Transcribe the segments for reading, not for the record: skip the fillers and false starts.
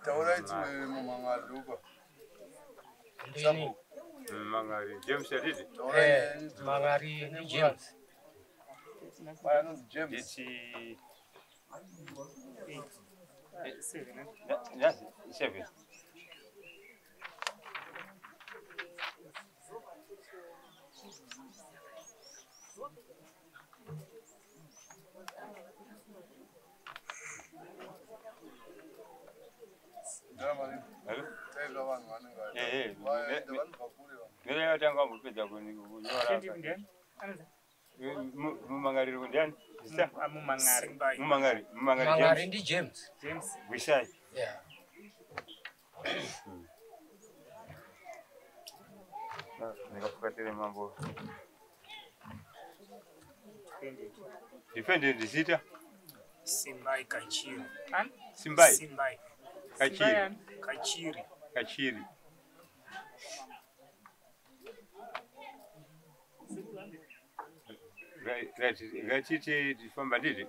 Taurai mumangari upa. Ndini. Mumangari James yatiti? Eh, Mangari ndi James. Anonzi James. Nditi 7. 7. Mirayatanga ambopedza kunyora. Mumangariro ndiani? Zita? Mumangari. Mumangari. Mumangari Mangari ndi James. James. Gwisai. Yeah. Ndingapfukatire mambo. Defendant zita? Simbai Kachiri. Simbai? Simbai. Kachiri. Kachiri. Kachiri. Right, ngatiti tifamba nditi.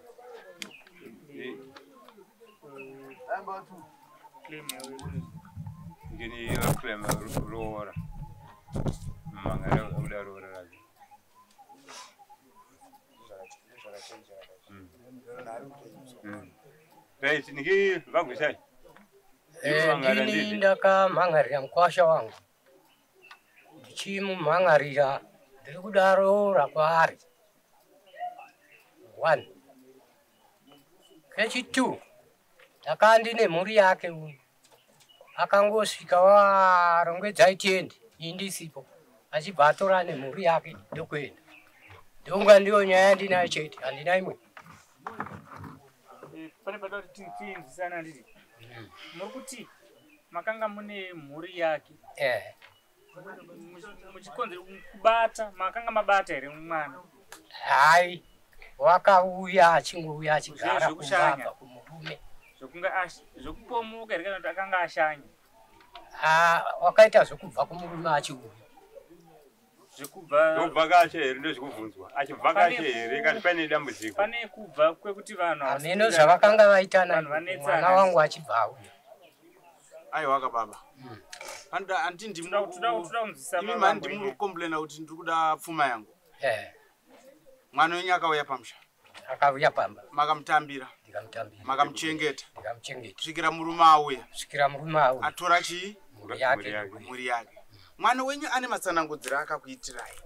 Ngini claim roora. Mangara kuda roora racho. Right, niki vagwisai. Ndini ndakamhangarira mukwasha wangu. Ndichimumhangarira ndiri kuda roora kwaari. 1. Kechi2 ndakanga ndine mhuri yake uyu. Akangosvika warongedzai tiende, ini ndisipo. Achibva atora nemhuri yake ndokuenda. Ndonga ndiyo nyaya yandinayo chete, handina imwe. Pane pada kuti tinzwisana handiti? Muri kuti makanga mune mhuri yake. Eh. Muchikonzera kubata, makanga mabata here mwana? Hai, wakauya achingouya achigara Zvekushanya. kumba kumurume. Zvekupomoka here kana kuti akanga ashanya? Ah, wakaita zvekubva kumurume achiuya. Zvekubva Ndobva kacho here ndozvikubvunzwa. Achibva kacho here kana pane dambudziko. Pane kubva kwekuti vanhu Hameno zvavakanga vaitana Vanhu vanetsana. mwana wangu achibva auya. Aiwa ka baba. Panoda anti ndimi Toda kunzwisisa imi mani mavambo ndimi ine. muri kucomplaina kuti ndiri kuda pfuma yangu. Eh. Mwana wenyu akauya pamusha. Akauya pamba. Makamutambira. Ndikamutambira. Makamuchengeta. Ndikamuchengeta. Kusvikira murume auya. Kusvikira murume auya. Atora chii? Mhuri yake. Mhuri yake. Mwana wenyu ane matsanangudziro akakuitirai.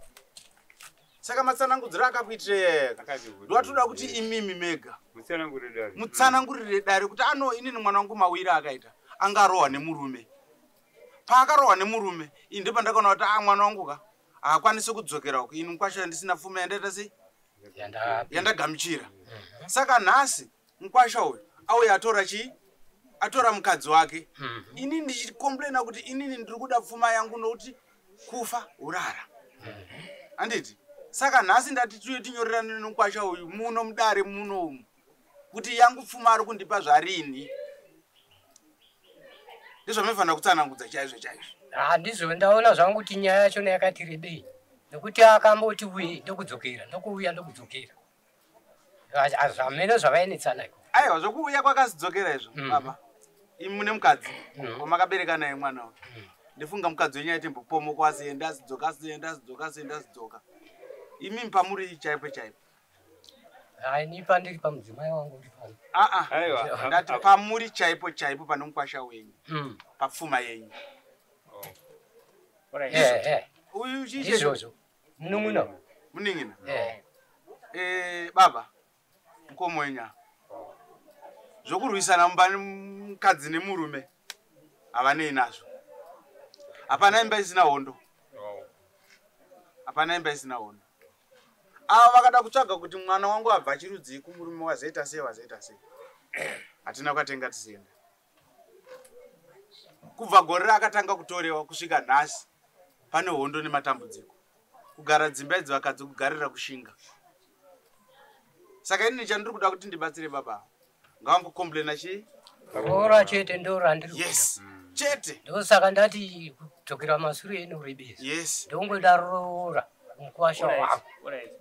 Saka matsanangudziro akakuitirai ndowatoda kuti imimi mega Mutsanangurire dare. mutsanangurire dare kuti ano inini mwana wangu mawiri akaita anga arohwa nemurume. Paakarohwa nemurume ini ndopandakaona kuti a mwana wangu ka haakwanisi kudzokera uku ini mukwasha ndisina pfuma yandaita sei yandagamuchira. Saka nhasi mukwasha uyu auya atora chii? Atora mukadzi wake. Inini ndichikomplaina kuti inini ndiri kuda pfuma yangu nokuti kufa urara. Handiti? Saka nhasi ndati tiuye tinyorerane nomukwasha uyu muno mudare muno umu kuti yangu pfuma ari kundipa zvarini. Ndizvamunofanira kutsanangudza chaizvo chaizvo. Handizvo ndaona zvangu kuti nyaya yachona yakati rebei. Nekuti akamboti uye ndokudzokera, ndokuuya ndokudzokera. Zvamene zvavainetsana iko. Aiwa zvokuuya kwakazidzokera izvo baba. Imi mune mukadzi wamakabereka naye mwana uyu. Ndifunga mukadzi wenyu aiti mbopomokwa asienda asidzoka asienda asidzoka asienda asidzoka. Imimi pamuri chaipo chaipo. Hai ni pandiri pamudzimai wangu uri pano. Aa, ndati pamuri chaipo chaipo pane mukwasha wenyu. Papfuma yenyu. Eh. Uyu chii Ndizvozvo. Munun'una. Munin'ina. Eh. Eh baba. Mukoma wenyu. Zvokurwisana mumba mukadzi nemurume havanei nazvo. Hapana imba isina hondo. Hapana imba isina hondo. Ava vakada kutsvaga kuti mwana wangu abva chirudzii kumurume wazoita sei wazoita sei. Hatina kwatenga tisienda. Kubva gore raakatanga kutorewa kusvika nhasi pane hondo nematambudziko. Kugara dzimba idzi vakadzi kugarira kushinga. Saka inini chandiri kuda kuti ndibatsire baba ngavangokomplaina chii? Roora chete ndo randiri kuda. Yes. Chete. Ndosaka ndati kudzokera mashure inorebesa. Yes. Ndongoda roora mukwasha Alright, wangu. alright.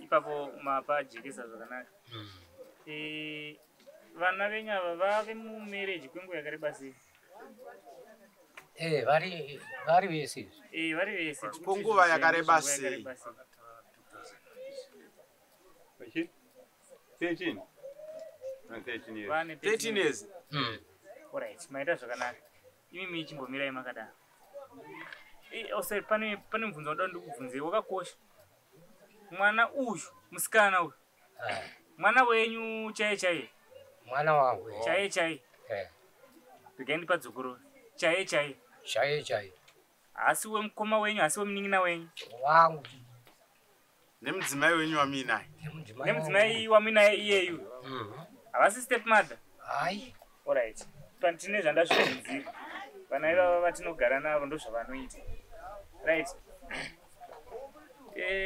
Ipapo mapajekesa zvakanaka. Vana venyu ava vave mumarriage kwenguva yakareba sei? Vari vese. Vari vese. Kwenguva yakareba sei? 13. 13 years. Alright, maita zvakanaka. Imimi chimbomirai makadaro. Ose pane mubvunzo wanoda ndikubvunzei wakakosha. Mwana uyu, musikana uyu. Mwana wenyu chaiye chaiye. Mwana wangu. Chaiye chaiye. Regai ndipadzokorore. Chaiye chaiye. Chaiye chaiye. Asi wemukoma wenyu, asi wemunin'ina wenyu. Wangu. Nemudzimai wenyu wamuinaye. Nemudzimai wamuinaye iyeyu. Havasi stepmother? Hai. Alright. Tine zvandazvibvunzira. Vana ivava vatinogara navo ndozvavanoita. Right.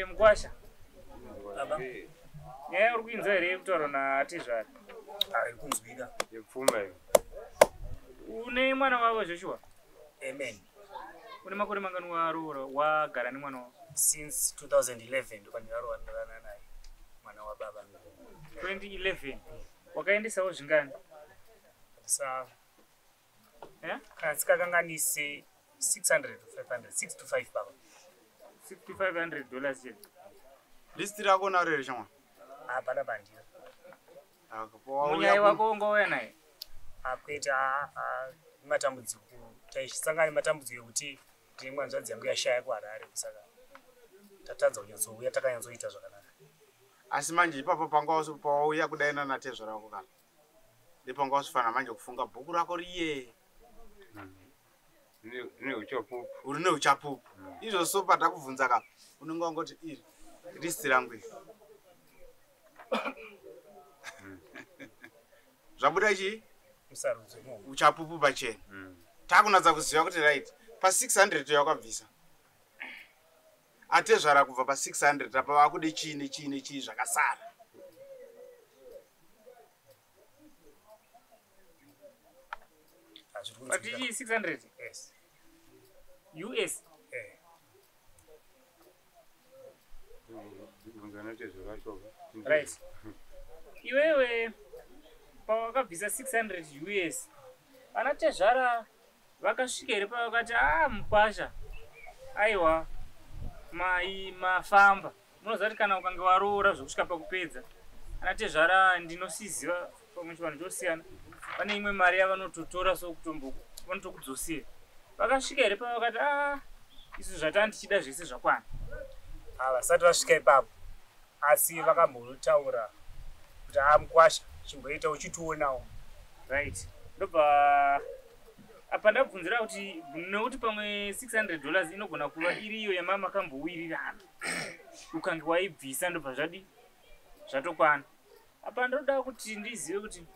Mukwasha. Baba. Nyaya uri kuinzwa here yekutaura natezvara? Iri kunzwika. Yepfuma iyo. Une mwana wavo Joshua? Amen. Une makore mangani waroora wagara nemwana wavo? Since 2011 ndopandakaroorana naye mwana wababa. 2011. Wakaendesawo zvingani? Sa kana sikakanganise 600 to 500, 6 to 5 baba. $6,500 chete. List rako naro here shamwa? Hapana bandira. Munyai wako ungauya naye? Akuita matambudziko. Taisangana nematambudziko ekuti ndine mwanzvadzi yangu yashaya kuHarare saka tatadza kunyatsouya takanyatsoita zvakanaka. Asi manje ipapo panga pawauya kudai nanatezvara wako kana. Ndepanga wasifana manje kufunga bhuku rako riye. Rine uchapupu. Rine uchapupu. Izvo so patakubvunza ka unenge wangoti iri list rangu iri. Zvabuda chii? Musarudzo. Uchapupu pachena. Takunatsa kuziva kuti right pa 600 yakabvisa. Atezvara kubva pa 600 apa vakude chii nechii nechii zvakasara. But 600? Yes. US? Right. Iwewe pawakabvisa 600 US vana tezvara vakasvika here pavakati mukwasha aiwa mai mafamba. Munoziva kuti kana ukange waroora zvokusvika pakupedza ana tezvara ndinosiziva pamwe chivanhu chosiyana pane imwe mari yavanototora sokutombo vanotokudzosera. Vakasvika here pavakati isu zvatanga tichida zvese zvakwana? Vasati vasvika ipapo asi vakambotaura kuti mukwasha chimboita uchitionawo. Right. Ndobva apa ndabvunzira kuti nekuti pamwe $600 inogona kuva iriyo yamamakambowirirana ukange waibvisa ndobva zvadi zvatokwana. Apa ndoda kuti ndizive kuti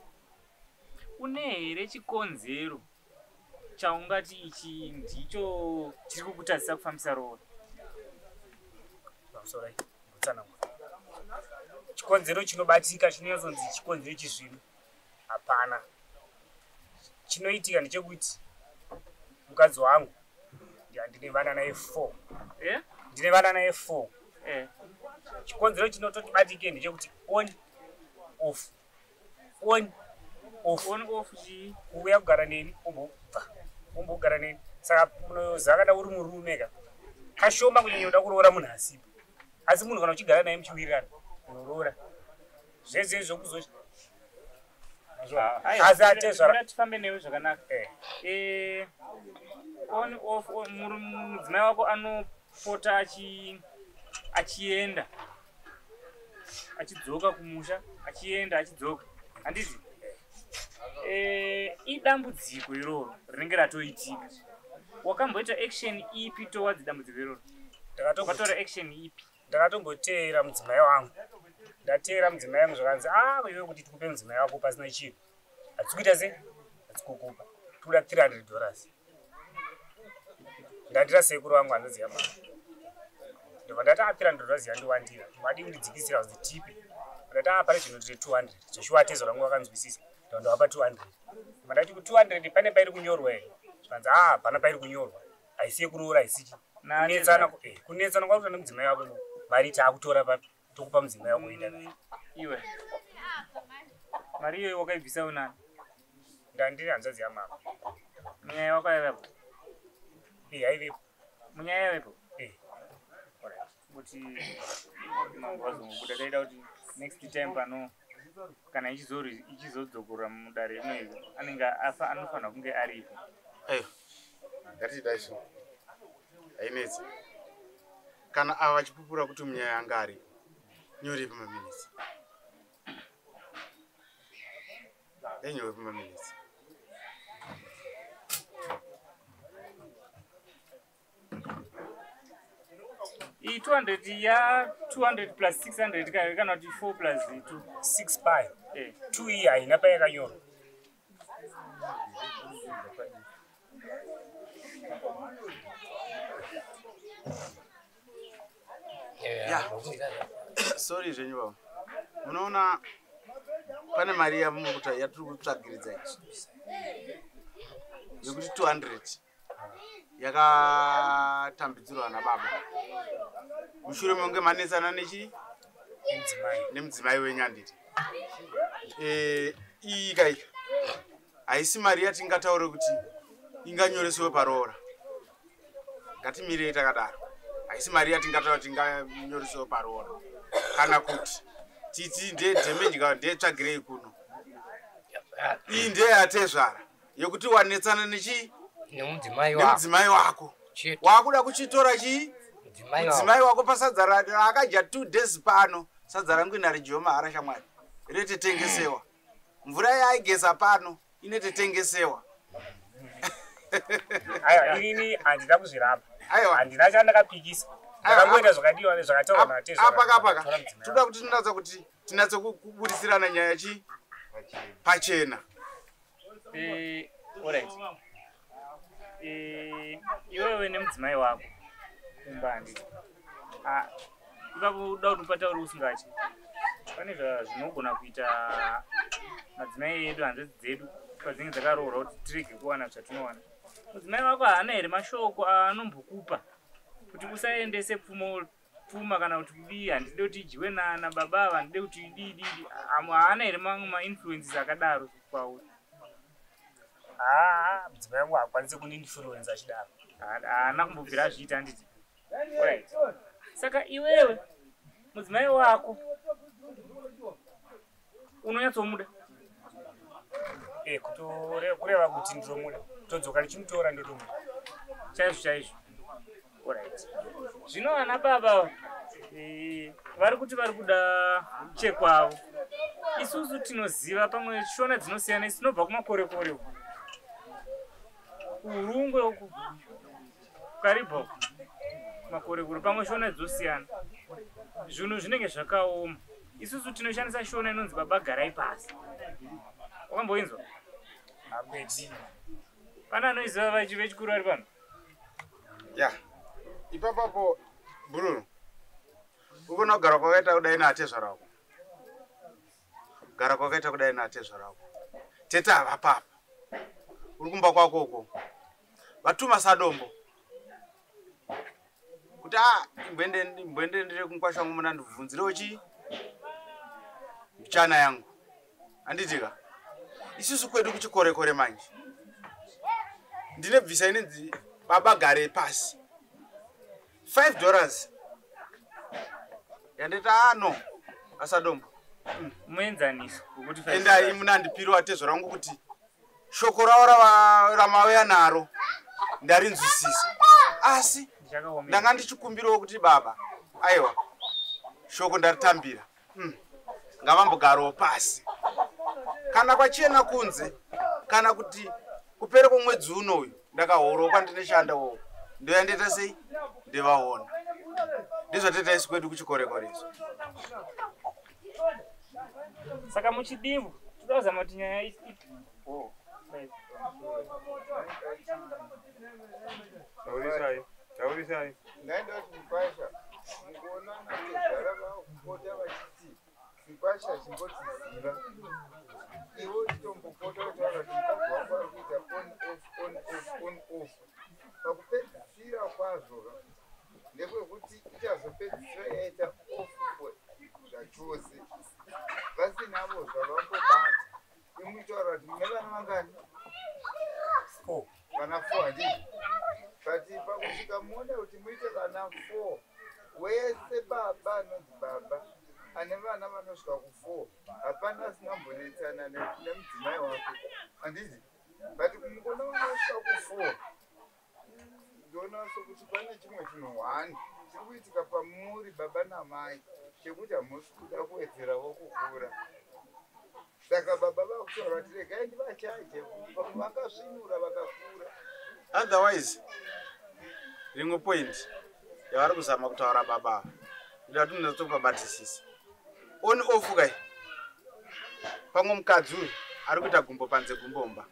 une here chikonzero chaungati ichi ndicho chiri kukutadzisa kufambisa roora? Pamusoro kutsanangura. Chikonzero chinobatika chinonyatsonzi chikonzero chizvino hapana. Chinoitika ndechekuti mukadzi wangu ndine vana naye 4. Ndine vana naye 4. Chikonzero chinototibatike ndechekuti on off on off on off chii? Kuuya kugara neni umbobva umbogara neni. Saka munoziva kana uri murume ka kashoma kunyanya kuda kuroora munhu asipo. Asi munhu kana uchigara naye muchiwirirana unoroora zvese zvokuzo. Asi atezvara tifambe newe zvakanaka. On off mudzimai wako anopota achienda achidzoka kumusha achienda achidzoka handiti? Idambudziko iroro rinenge ratoitika. Wakamboita action ipi towards dambudziko iroro? Wakatora action ipi? Ndakatomboteera mudzimai wangu. Ndateera mudzimai wangu zvakanzi iwe kuti tikupe mudzimai wako pasina chiro. Hatisi kuita sei? Hatisi kukupa. Tikuda $300. Ndandira sekuru vangu vanoziva mari. Ndobva ndati $300 yandiwandira. Madii kundidzikisira kuti tipe. Ndati pane zvino tiri 200. Joshua atezvara vangu vakanzwisisa. Ndobva ndavapa 200. Ndobva ndati ku 200 pane pairi kunyorwa here? Zvikanzi hapana pairi kunyorwa. Haisi yekuroora haisi chii. Kunetsana kwakuita nemudzimai wako mari taakutora papi tokupa mudzimai wako enda naye. Iwe. Mari iyoyo wakaibvisa unani? Ndandiri hanzvadzi yamama. Munyaya wako yaivepo? Yaivepo. Munyaya yaivepo? Alright. Kuti mambo vazongobuda taida kuti next time pano kana ichizodzokorora mudare rino iri anenge anofanira kunge aripo. Aiwa, ngatidai so. Hainetsi. Kana ava vachipupura kuti munyaya anga aripo, nyore pamaminitsi. Nyore pamaminitsi. Iyi 200 ya 200 plus 600 kana kuti 4 plus 2. 6 payo. 2 iyi haina payakanyorwa. Sorry zvenyu baba. Munoona pane mari yamuri yatiri kutsvagiridza iyi. Yekuti 200 yakatambidzirwa nababa. Mushure mekunge manetsana nechi? Nemudzimai wenyu handiti. Iyi kaika haisi mari yatingataure kuti inganyoreswe paroora. Ngatimirei takadaro. Haisi mari yatingataura kuti inganyoreswe paroora. Kana kuti titi ndedhemeji kana ndetsvagirei kuno. Iyi ndeyatezvara yekuti wanetsana nechi? Nemudzimai wako. Wakuda kuchitora chii? Mudzimai wako pasadza raakadya 2 days pano. Sadza rangu inarijiwa mahara shamwari. Rinototengesewa. Mvura yaaigeza pano inototengesewa. Aiwa, inini handina kuzviramba. Aiwa, handina chandakapikisa. Ndakangoita zvakadiwa zvakataurwa natezvara. Apaka. Toda kuti tinatsa kuti tinatse kubudisirana nyaya chi pachena. Alright. Iwewe nemudzimai wako kumba handiti. Ipapo uda kuti upataure usingatyi. Pane zvinogona kuita madzimai edu hanzvadzi dzedu padzinenge dzakaroorwa kuti tirege kuwana zvatinowana. Mudzimai wako haana here mashoko aanombokupa kuti usaendese pfuma kana kuti kudii, handide kuti idyiwe nababa ava, handide kuti idii dii. Haana here mamwe mainfluences akadaro kwauri? Mudzimai wangu haakwanisi kundinfluensa achidaro. Haana kumbobvira azviita handiti. Alright. Saka iwewe mudzimai wako unonyatsomuda? Kureva kuti ndinomuda. Todzoka ndichimutora ndotomuda. Chaizvo chaizvo. Alright. Zvino ana baba vari kuti vari kuda chekwavo. Isusu tinoziva pamwe shona dzinosiyana, isu tinobva kumakorekore uku. Kuurungwe uku. Karibha uku. Makorekore pamwe shona dzosiyana. Zvinhu zvinenge zvakaoma. Isusu tinoshandisa shona inonzi baba garai pasi. Wakamboinzwa? Hakweti. Pana anoiziva vechikuru vari pano? Ya. Ipapapo bhururu. Urikuona kugara kwakaita kudai naatezvara wako. Kugara kwakaita kudai naatezvara wako. Tete havapapa. Uri kumba kwako uko. Vatuma sadombo. Kuti imboende ndire kumukwasha wangu munandibvunzirewo chii? Michana yangu. Handitika. Isusu kwedu kuchikorekore manje. Ndinebvisa inenzi baba gare pasi. $5. Yandeta ano asadombo. Muenzaniso wekuti endai munandipiro atezvara wangu kuti shoko ravo ramauya naro ndarinzwisisa. Asi ndanga ndichikumbirawo kuti baba aiwa shoko ndaritambira. Ngavambogarawo pasi. Kana kwachena kunze kana kuti kupera kwomwedzi unoyu ndakahoroka ndineshanda wo. Ndoyandaita sei? Ndivaona. Ndizvo isu kwedu kuchikorekore izvo. Saka muchidimbu toda kuzama kuti nyaya Taurisai. Ndaida kuti mukwasha mukuona natezvara vakupota vachiti mukwasha chimbotiziva. Iwe uchitombopota kutaura kuti mukadzi wako ari kuita on off on off on off. Pakupedzisira kwazvo ndepekuti ichazopedzisira yaita off zvachose. Vasinavo zvavambobata. Vana 4 handii, but pakusvika muone kuti muite vana 4 wese, baba anonzi baba ane vana vanosvika ku4, hapana asingambonetsana nemudzimai wake, handiti? But mukona vanosvika ku4, ndoona sokuti pane chimwe chinhu one chiri kuitika pamuri baba namai chekuti hamusi kuda kuwedzerawo kukura. Saka baba vakutaura kuti regai ndivachaje, pamwe vangasvinura vakakura. Otherwise, rimwe point yavari kuzama kutaura baba ava, ndoda kuti munatsopabatisisa on off kai. Pamwe mukadzi uyu ari kuita gumbo panze, gumbomba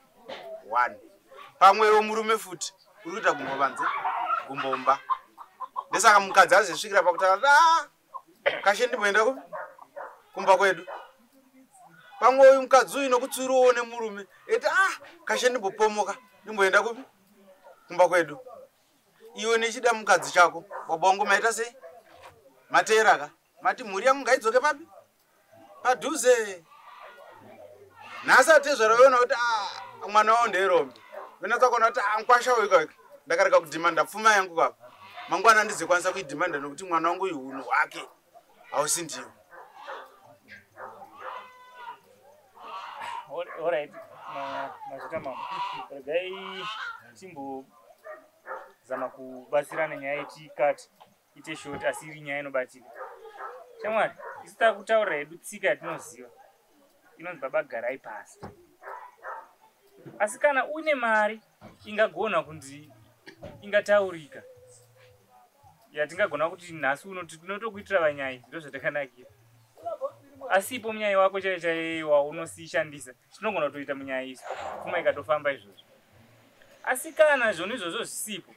one. Pamwewo murume futi uri kuita gumbo panze, gumbomba. Ndesaka mukadzi azosvikira pakutaura kuti, "Ah, kashe ndimboenda kupi? Kumba kwedu." Pamwe uyu mukadzi uyu nokutsiurawo nemurume eti, "Ah, kashe ndimbopomoka, ndimboenda kupi? Kumba kwedu." Iwe nechida mukadzi chako, baba wangu, maita sei? Mateera ka, mati mhuri yangu ngaidzoke papi? Padhuze. Nhasi atezvara veona kuti, "Ah, mwana wavo ndeerombe." Venatsa kuona kuti, "Ah, mukwasha uyu kake ndakarega kudhimanda pfuma yangu kapa, mangwana handizokwanisa kuidhimanda nokuti mwana wangu uyu unhu hwake hausi ndiwo." Alright, mazvita mama. Regai timbozama kubatsirana nyaya itikati ite short, asi iri nyaya inobatika. Shamwari, isu takutaurira hedu tsika yatinoziva inonzi baba garai pasi. Asi kana uine mari ingagona kunzi ingataurika yatingagona kuti nhasi uno tinotokuitira vanyai, ndo zvatakanakira. Asipo munyai wako chaiye chaiye waunosishandisa, tinogona kutoita munyai isu, pfuma ikatofamba izvozvo. Asi kana zvonhu izvozvo zvisipo,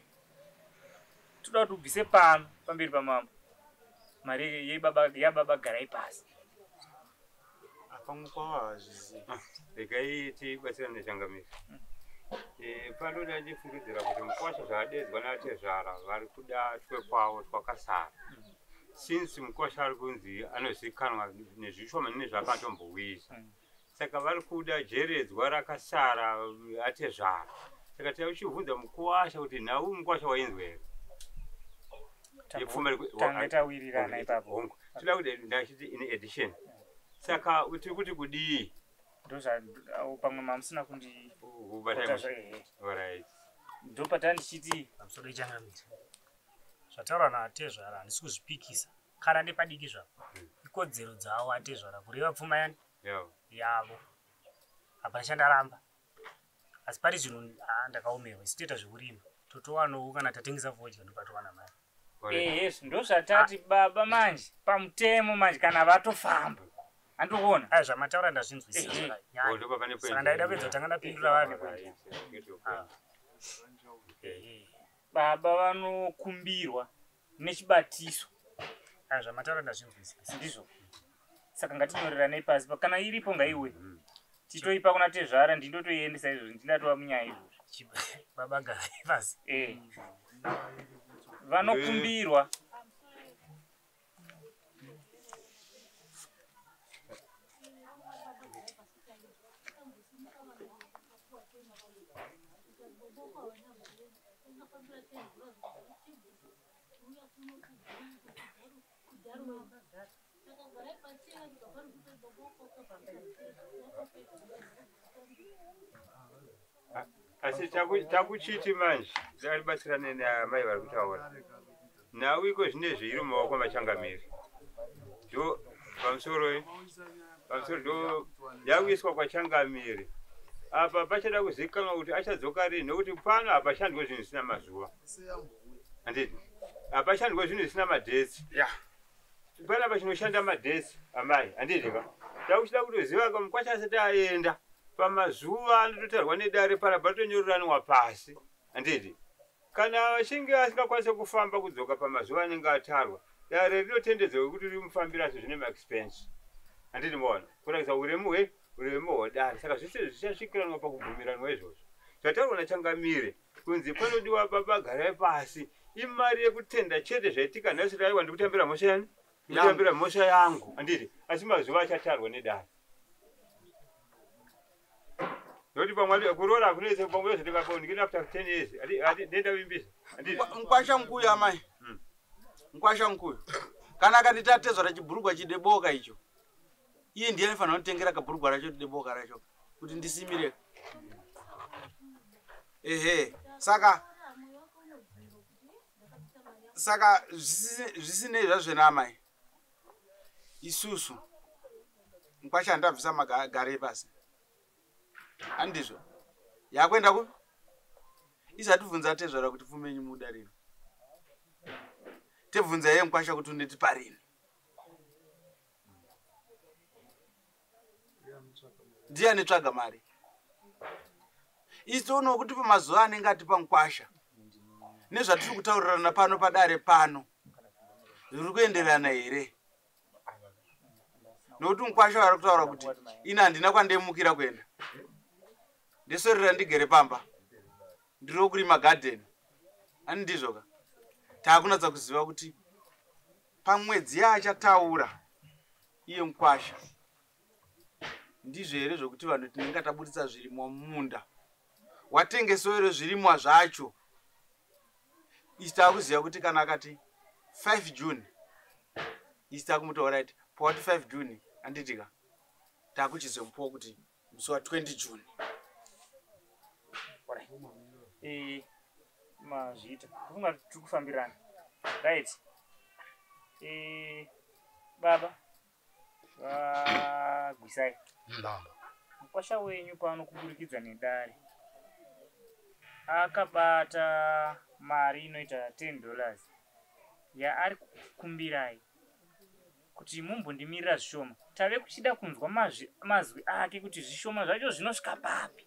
toda kuti ubvise pano pamberi pamambo mari yebaba, yababa garai pasi. Pamwe kwavo havazvizivi. Regai tibatsirane, changamire. Panoda ndifungidzira kuti mukwasha zvaadedzwa natezvara, vari kuda twekwavo twakasara, since mukwasha ari kunzi anozikanwa nezvishoma nezvaakatombowisa. Saka vari kuda jeredzwa rakasara atezvara. Saka tauchibvunza mukwasha kuti nhau mukwasha wainzwa here yepfuma? Tanga tawirirana ipapo. Hongu, toda kuti ndachiti in addition, saka tiri kuti kudii? Ndozva pamwe mamusina kundi Kubata. Ehe. Alright. Ndopata ndichiti Pamusoro, ichangamire, zvataurwa naatezvara handisi kuzvipikisa kana nepadiki zvapo. Ikodzero dzavo atezvara kureva pfuma yani yavo, hapana chandaramba. Asi pari zvino, ah, ndakaomerwa. Isu toita zvekurima, totowanawo kana tatengesa fodya, ndopatowana mari. Ehe, ndozvatati baba manje pamutemo manje kana vatofamba, andikuona. Aya, zvamataura ndazvinzwisisa. Ehe. Zvakanyanya. Oh, ndopa pane point. Saka ndaida kuedza kutanga ndapindura vanhu. Alright, get your point. Ehe. Baba vanokumbirwa nechibatiso. Aya, zvamataura ndazvinzwisisa. Ndizvo, saka ngatinyoreranei pasi kana iripo ngaiwe titoipa kuna tezvara, ndindotoiendesa izvozvo, ndindatova munyaya izvozvo. Baba garai pasi. Eh, vanokumbirwa. Asi takuchiti manje taribatsirane namai vari kutaura nhau iko zvinezvi iri mumaoko machangamiri. Ndo pamusoro, pamusoro, ndo yakuiswa kwachangamiri. Apa pachada kuzikanwa kuti achadzoka rini, nokuti pano hapashandwe zvinhu zvisina mazuva, handiti? Hapashandwe zvinhu zvisina madates. Panapa chinoshanda madates, amai, handiti ka? Takuchida kutoziva ka mukwasha asati aenda pamazuva anototarwa nedare panapa, patonyoreranwa pasi, handiti? Kana achinge asingakwanisi kufamba kudzoka pamazuva anenge atarwa, dare rinotendedzwa kuti rimufambira, asi zvine maexpense, handiti? Maona kurakidza uremu uremu hwedare. Saka zvese zvichasvikiranwa pakubvumiranwa izvozvo zvataurwa nachangamire kunzi panodiwa baba garai pasi imari yekutenda chete zvaitika nhasi. Raiwa ndikutambira mhosva yani, ndikutambira mhosva yangu, handiti? Asi mazuva achatarwa nedare. Nokuti pamwe kuroora hakunetse pamwe yozotikabonekera after 10 years. Ati ndendavimbisa. Handiti? Mkwasha mkuyu amai. Mkwasha mkuyu. Kana akanditi atezvara chibhurugwa chideboka icho. Iye ndiye anofanira kunditengera kabhurugwa racho deboka racho kuti ndisimire. Ehe, saka zvisinei zvazvena amai. Isusu mkwasha ndabvisa magare pasi. Handizvo. Yakuenda kupi? Isatibvunza tezvara kuti pfumenyu mudariro. Tebvunza iye mkwasha kuti uneti parini. Ndiye anetsvaga mari. Isu kuti pamazuva anenge atipa mkwasha. Nezvatiri kutaurirana pano padare pano. Zviri kuenderana here? Nokuti mkwasha vari kutaura kuti ini handina kwandemukira kuenda. Ndesorera ndigere pamba. Ndiri kurima garden. Ani ndizvo ka? Taakunatsa kuziva kuti pamwedzi yaachataura iye mkwasha. Ndizvo here zvokuti vanhu tinenge taburitsa zvirimwa mumunda. Watengesawo here zvirimwa zvacho. Isu taakuziva kuti kana akati 5 June. Isu taakumuti alright, pawati 5 June handitika. Taakuchizomupawo kuti musi wa 20 June. Alright. Mazviita. Kufunga tiri kufambirana. Right. Baba vagwisai. Mambo. Mukwasha wenyu pano kuburikidza nedare akabata mari inoita $10 yaari kukumbirai kuti mumbondimirira zvishoma. Tave kuchida kunzwa mazwi ake kuti zvishoma zvacho zvinosvika papi.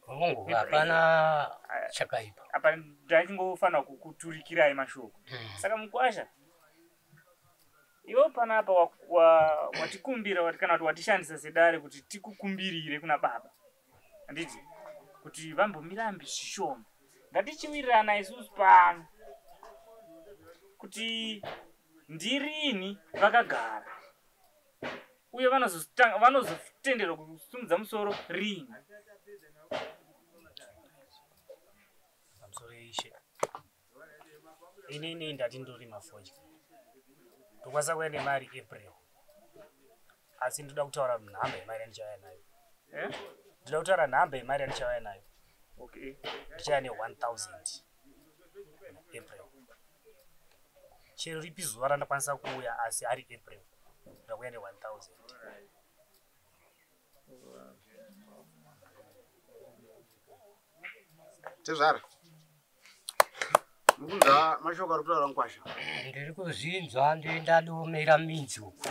Hongu, hapana chakaipa. Apa ndachingofanira kukuturikirai mashoko. Saka mukwasha iwe panapa watikumbira kana kuti watishandisa sedare kuti tikukumbirire kuna baba. Handiti kuti vambomirambi zvishoma. Ngatichiwirirana isusu pano kuti ndirini vakagara uye vanozotenderwa kusimudza musoro rini. Pamusoro ishe. Inini ndati ndorima fodya. Ndokwanisa kuya nemari April. Asi ndoda kutaura nhamba yemari yandichauya nayo. Ndoda kutaura nhamba yemari yandichauya nayo. Okay. Ndichauya ne1000 April. Chero ripi zuva randakwanisa kuuya asi ari April. Ndoda kuuya ne1000. Tezvara. Mukunzwa mashoko ari kutaura mukwasha? Ndiri kuzvinzwa ndoenda domera midzi uku.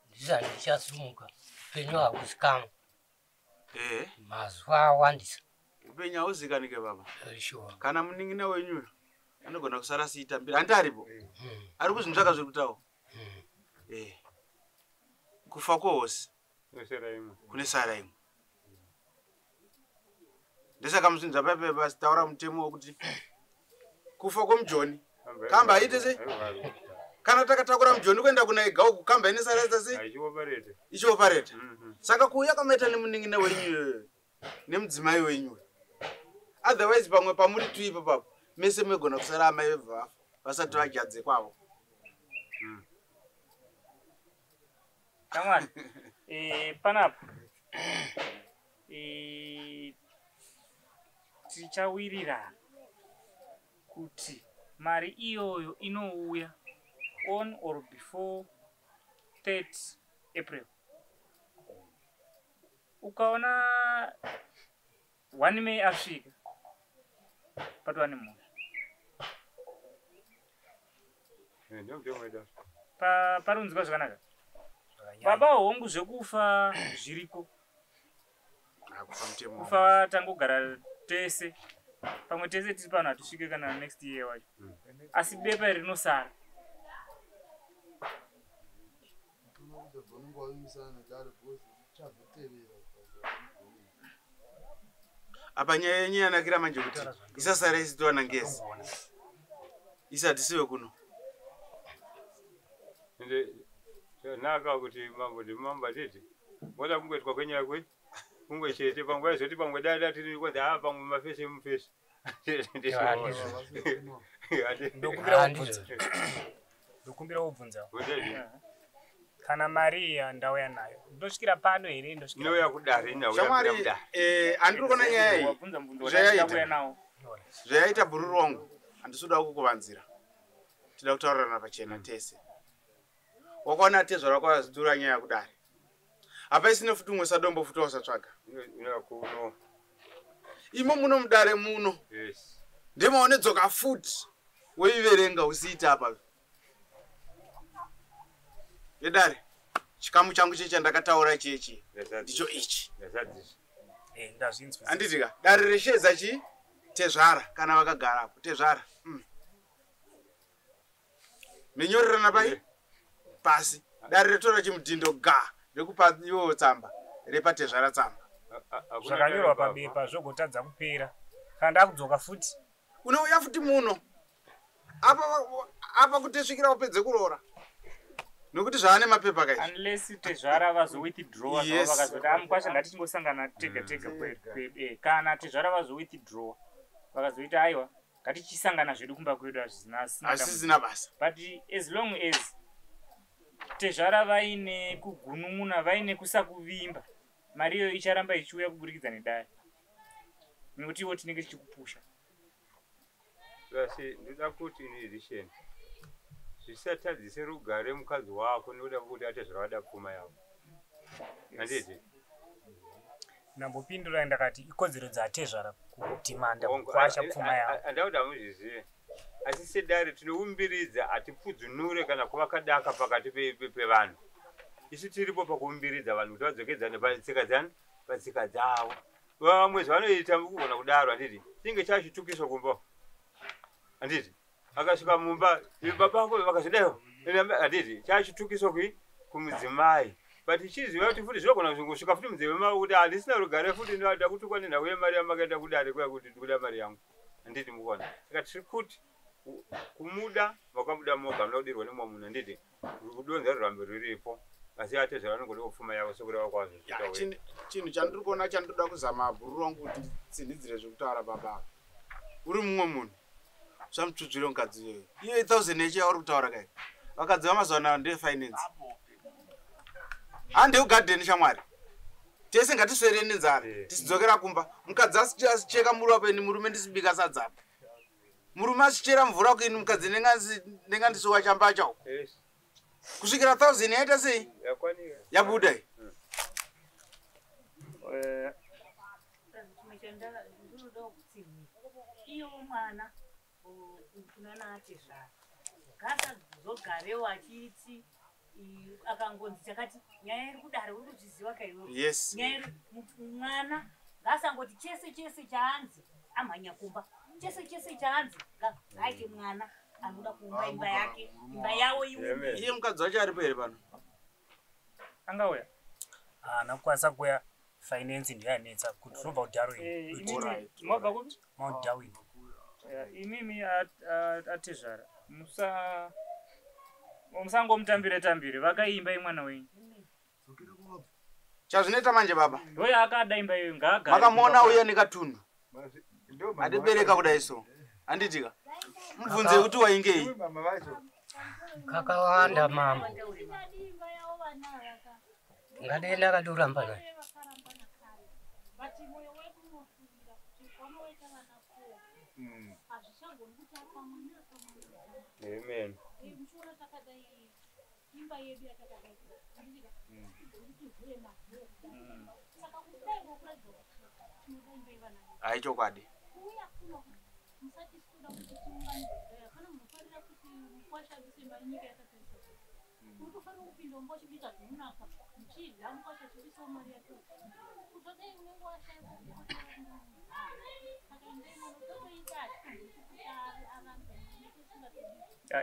Ndisati ndichasimuka. Upenyu hauzikanwi. Mazuva awandisa. Upenyu hauzikanike baba. Sure. Kana munin'ina wenyu anogona kusara siitambira. Handi aripo? Ari kuzvinzvaka zviri kutaura. Kufa kwehosi kune sara imwe. Ndosaka muzinzwa paipai pasitaura mutemo wekuti kufa kwemujoni kamba haite sei? Kana takatakura mujoni kuenda kuna ega uku kamba ine sara ita sei? Ichiopareta. Saka kuuya kwamaita nemunin'ina wenyu nemudzimai wenyu. Otherwise pamwe pamuri tu ipo papo mese megona kusara amai vebva vafa vasati vajadze kwavo. Kamwari, panapa tichawirirana kuti mari iyoyo inouya on or before 30 April. Ukaona 1 May asvika patova nemhosva. Parunzwa zvakanaka. Baba hongu zvekufa zviriko. Kufa tangogara tese. Pamwe tese tiri pano hatisvike kana next year wacho. Asi bepa iri rinosara. Apa nyaya yenyu yanakira manje kuti isasara isitowana ngezi. Isati siwe kuno. Ende naka kuti mambo ndimambo atiti. Moda kungoitwa kwenyaya kwe kumwe chete pamwe aizoti pamwe dai tiri kwanzi haa pamwe mafesi emufesi. Ndokumbira kubvunza. Ndokumbira kubvunza. Kana mari iya ndauya nayo. Ndosvikira pano here ndosvikira. Inouya kudare inouya Shamwari, kudare. Andiri kuona nyaya iyi. Wabvunza mubvunzo wandanga kuuya nawo. Zvayaita bhururu wangu, handisi kuda kukuvanzira. Tida kutaurirana pachena tese. Wakaona tezvara kwazitura nyaya kudare. Hapaisine futi umwe sadombo futi wasatsvaga. Inouya kuno. Imo muno mudare muno. Yes. Ndemaone dzoka futi. Weiverenga usiita apa. Vedare, chikamu changu chechi chandakataura chechi. Ndicho ichi. Ndazvinzwa. Handiti ka, dare reshedza chi tezvara kana vakagarapo tezvara. Minyorerana pai pasi. Dare retora chimudhindo ga rekupa iwo tsamba repa tezvara tsamba. Zvakanyorwa pabepa zvogotadza kupera. Kana ndakudzoka futi. Unouya futi muno. Apa kutesvikira upedze kuroora. Nokuti zvaane mapepa kaizvi. Unless tezvara vazo withdraw Yes. vakazoti amukwasha ngatichingosangana tega tega kwedu. Kana tezvara vazo withdraw vakazoita aiwa ngatichisangana zvedu kumba kwedu hazvisina Hazvisina basa. But as long as tezvara vaine kugunun'una vaine kusakuvimba mari iyoyo icharamba ichiuya kuburikidza nedare. Nekuti iwo tinenge tichikupusha. Asi ndoda kuti in addition zvisatadzise rugare mukadzi wako nekuda kwekuti atezvara vada pfuma yavo. Handiti? Ndambopindura ndakati ikodzero dzatezvara kudhimanda kukwasha pfuma yavo. Handauda hamuzvizive. Asi sedare tinoumbiridza hatipfudzunure kana kuvaka daka pakati pevanhu. Isu tiripo pakuumbiridza vanhu kuti vadzokedzane patsika dzani patsika dzavo. Vamwe zvavanoita kugona kudaro handiti? Chinge chachitukiswa kumba. Handiti? Akasvika mumba baba vako vakazodaiwo handiti? Chachitukiswa kumudzimai. But chiziva kuti futi zvinogona kusvika futi mudzimai mavo kuti handisina rugare futi ndakutukwa nenhau yemari yamakaenda kudare kuya kuti ndikuda mari yangu. Handiti mukuona? Saka tiri kuti kumuda makamuda moga munoda kudirwa nemumwe munhu handiti? Rudonza rurambe ruripo. Asi atezvara vanongoda pfuma yavo sekureva kwazvo. Chinhu chandiri kuona chandinoda kuzama bhururu wangu kuti nditsinhidzire zvekutaura baba. Uri mumwe munhu. Zvamutsvudzvire mukadzi iyoyo. Iyo 1000 yacho yauri kutaura kai. Vakadzi vamazuva ano ndeye finance. Handei kugadheni shamwari. Tese ngatiswerei nenzara. Tisidzokera kumba. Mukadzi asicheka muriwo apa ini murume ndisibika sadza apa. Murume asichera mvura kuini mukadzi ndinga ndisiwa chamba chawo. Kusvikira 1000 yaita sei? Yabuda iyi. Iyo mwana kunana atezvara. Ngasazogarewo achiti akangonzi chakati nyaya iri kudare uri kuzviziva kaiwe. Yes. Nyaya iri mwana ngasangoti chese chese chaanzi amhanya kumba. Chese chese chaanzi ngaaite mwana anoda kuumba imba yake, imba yawo iumbe. Iye mukadzi wacho aripo here pano? Angauya. Haana kukwanisa kuuya finance ndiyo yanetsa kuti tinobva kuDarwin. Mabva kupi? Mount Darwin. Imimi atezvara musangomutambire tambire vakaimba imwana wenyu. Chazvinoita manje baba. Ndoyo akada imba iyoyo ngaagare. Makamuona uya nekatundu. Atibereka kudai so. Handitika. Mubvunze kuti waingei. Kakawanda mambo. Ngadei ndakadoramba naye. Amen. Hai chokwadi.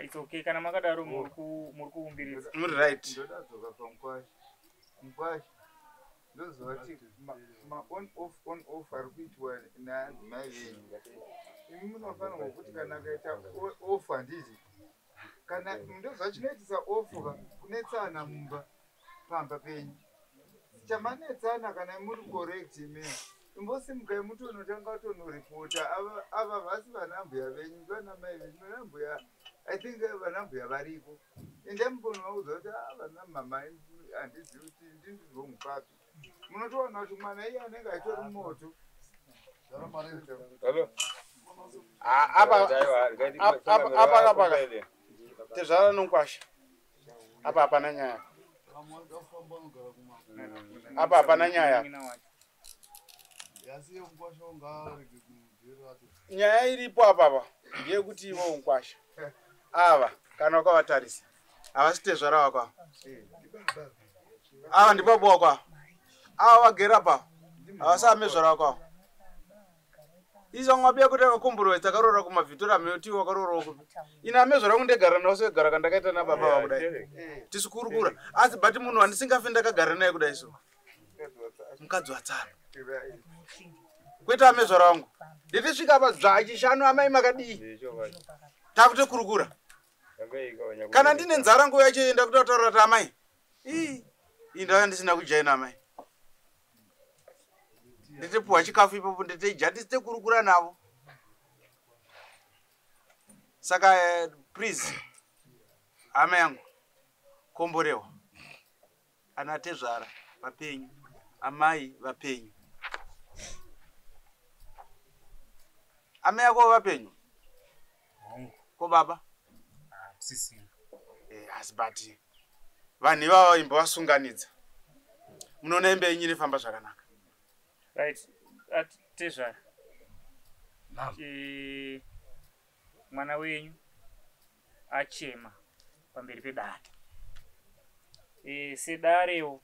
It's okay kana makadaro muri kuumbiridza. Muri right. Ndodadzoka pamukwasha. Mukwasha. Ndoziva kuti ma on off on off ari kuitwa naadzimai venyu. Imi munofanirwa kuti kana akaita off handiti. Kana ndoziva chinoitisa off ka kunetsana mumba pamba penyu. Chamanetsana kana muri correct imi, imbosimukai mutonotanga kutonoripota. Ava vasi vanambuya venyu, vana mai venyu, vanambuya. I think vanambuya variko. Endai mumbonovaudza kuti, "Ah, vana mama, handizivi kuti ndiri wrong papi." Munotowana kuti mwana iye anenge achitori moto. Hello. Ah, apa apa apa tezvara nomukwasha, apa hapana nyaya, apa hapana nyaya. Nyaya iripo apapa ndeyekuti ivo mukwasha ava, kana wakavatarisa, havasi tezvara wako ava. Ava ndibaba wako ava. Ava vagere apa havasi amezvara wako ava. Izvo mwabiya kuti akakomborwa takaroora kumaVictoria meti wakaroora kupi? Ine amezvara wangu ndegara nawo segara kandakaita nababa vako kudai, tisikurukura. Asi but munhu wandisingafi ndakagara naye kudai so mukadzi watsara, kwete amezvara wangu. Nditisvika padzva chishanu, amai makadii, takutokurukura. Kana ndine nzara nguva yacho enda kutotaura kuti, "Amai, ii ii ndauya ndisina kujaina, amai." Nditipuwa chikafu ipapo, nditeija, tisitekurukura navo. Saka please, hama yangu, komborewa ana tezvara vapenyu, amai vapenyu, amai ako vapenyu. Ko baba? Kusisina. Asi but vanhu ivava imbovasunganidza, munoona imba yenyu inofamba zvakanaka. Right, tezvara. Mama. Mwana wenyu achema pamberi pedare. Sedarewo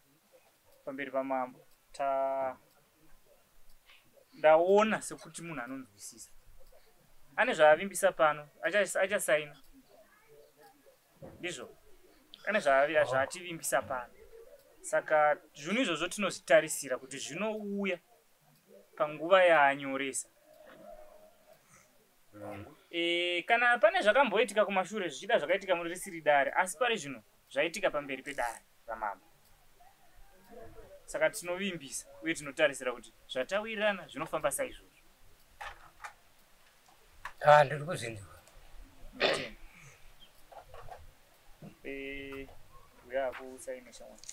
pamberi pamambo, ta ndaona sekuti munhu anonzwisisa ane zvaavimbisa pano, achasaina. Ndizvo ane zvaativimbisa pano. Saka zvinhu izvozvo tinozvitarisira kuti zvinouya panguva yaanyoresa. Kana pane zvakamboitika kumashure, zvichida zvakaitika muri risiri dare, asi pari zvino zvaitika pamberi pedare ramambo. Saka tinovimbisa uye tinotarisira kuti zvatawirirana zvinofamba saizvozvo. Ah, ndiri kuzinzwa. Ndinotenda. Uya akusaine shamwari.